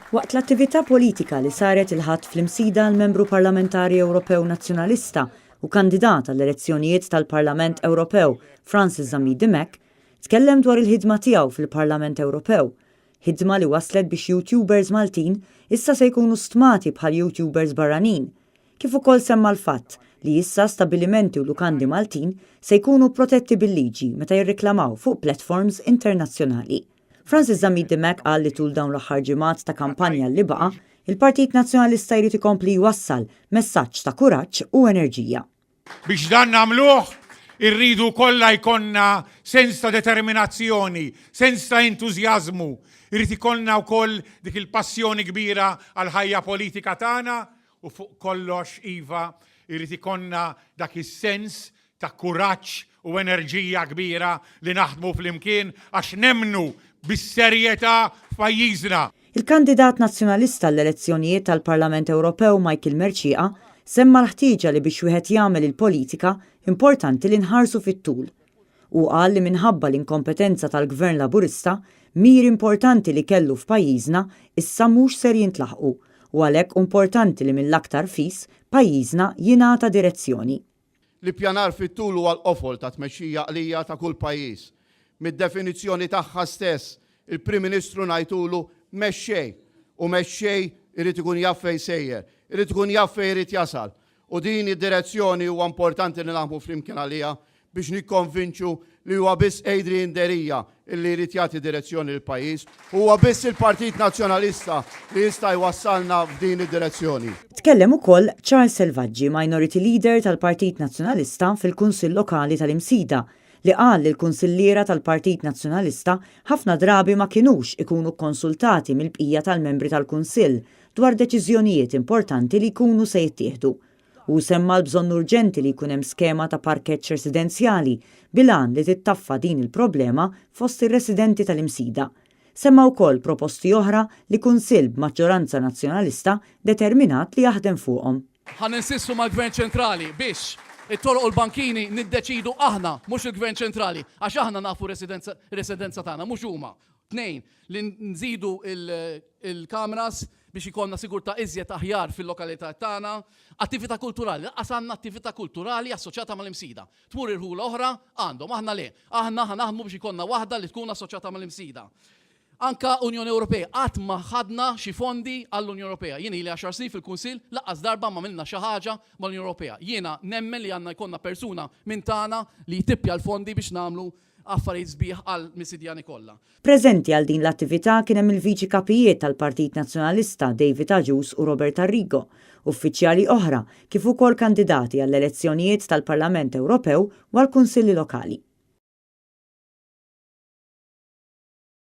Waqt l-attività politika li saret il-Ħadd fl-Imsida l-Membru Parlamentari Ewropew Nazzjonalista u kandidat għall-elezzjonijiet tal-Parlament Ewropew Francis Zammit Dimech tkellem dwar il-ħidma tiegħu fil-Parlament Ewropew, ħidma li wasslet biex YouTubers Maltin issa se jkunu stmati bħal YouTubers barranin, kif ukoll semma l-fatt li issa stabbilimenti u lukandi Maltin se jkunu protetti bil-liġi meta jirriklamaw fuq platforms internazzjonali. Francis Zammit Dimech qal li tul dawn l-aħħar ġimgħat ta' kampanja li baqa', il-Partit Nazzjonalista jrid ikompli jwassal messaġġ ta' kuraġġ u enerġija. Biex dan nagħmluh, irridu kollha jkollna sens ta' determinazzjoni, sens ta' entużjażmu, irid ikollna wkoll dik il-passjoni kbira għall-ħajja politika tagħna u fuq kollox, iva, irid ikollna dak is-sens ta' kuraġġ u enerġija kbira li naħdmu flimkien għax nemmnu bis-serjetà f'pajjiżna. Il-kandidat Nazzjonalista għall-elezzjonijiet tal-Parlament Ewropew Michael Mercieca semma l-ħtieġa li biex wieħed jagħmel il-politika importanti li nħarsu fit-tul. Hu qal li minħabba l-inkompetenza tal-Gvern Laburista, miri importanti li kellu f'pajjiżna issa mhux ser jintlaħqu u għalhekk importanti li mill-aktar fis pajjiżna jingħata direzzjoni. L-ippjanar fit-tul huwa l-qofol ta' tmexxija għaqlija ta' kull pajjiż. Mid-definizzjoni tagħha stess, il-Prim Ministru ngħidulu mexxej u mexxej irid ikun jaf fejn sejjer, irid ikun jaf fejn irid jasal. U din id-direzzjoni huwa importanti li naħdmu flimkien għaliha biex nikkonvinċu li huwa biss Adrian Delia illi jrid jagħti direzzjoni lill-pajjiż u huwa biss il-Partit Nazzjonalista li jista' jwassalna f'din id-direzzjoni. Tkellem ukoll Charles Selvaggi, Minority Leader tal-Partit Nazzjonalista fil-Kunsill Lokali tal-Imsida, li qal li l-kunsilliera tal-Partit Nazzjonalista ħafna drabi ma kinux ikunu kkonsultati mill-bqija tal-membri tal-Kunsill dwar deċiżjonijiet importanti li jkunu se jittieħdu. Hu semma l-bżonn urġenti li jkun hemm skema ta' parkeġġ residenzjali bil-għan li tittaffa din il-problema fost ir-residenti tal-Imsida. Semma wkoll proposti oħra li Kunsill b'maġġoranza Nazzjonalista determinat li jaħdem fuqhom. Ħa ninsistu mal-Gvern Ċentrali biex it-toroq u l-bankini niddeċidu aħna, mhux il-Gvern Ċentrali, għax aħna nafu r-residenza tagħna, mhux huma. 2, li nżidu il-kameras biex ikollna sigurtà iżjed aħjar fil-lokalità tagħna. Attività kulturali, lanqas għandna attività kulturali assoċjata mal-Imsida. Tmur irħula oħra, għandhom, aħna le. Aħna ħa naħdmu biex ikollna waħda li tkun assoċjata mal-Imsida. Anka Unjoni Ewropea, qatt ma ħadna xi fondi għall-Unjoni Ewropea. Jien ili għaxar snin fil-Kunsill, lanqas darba ma għamilna xi ħaġa mal-Unjoni Ewropea. Jiena nemmen li għandna jkollna persuna minn tagħna li jtippja l-fondi biex nagħmlu affarijiet sbieħ għall-Misidjani kollha. Preżenti għal din l-attività kien hemm il-Viċi Kapijiet tal-Partit Nazzjonalista David Agius u Robert Arrigo, uffiċjali oħra, kif ukoll kandidati għall-elezzjonijiet tal-Parlament Ewropew u għall-Kunsilli Lokali.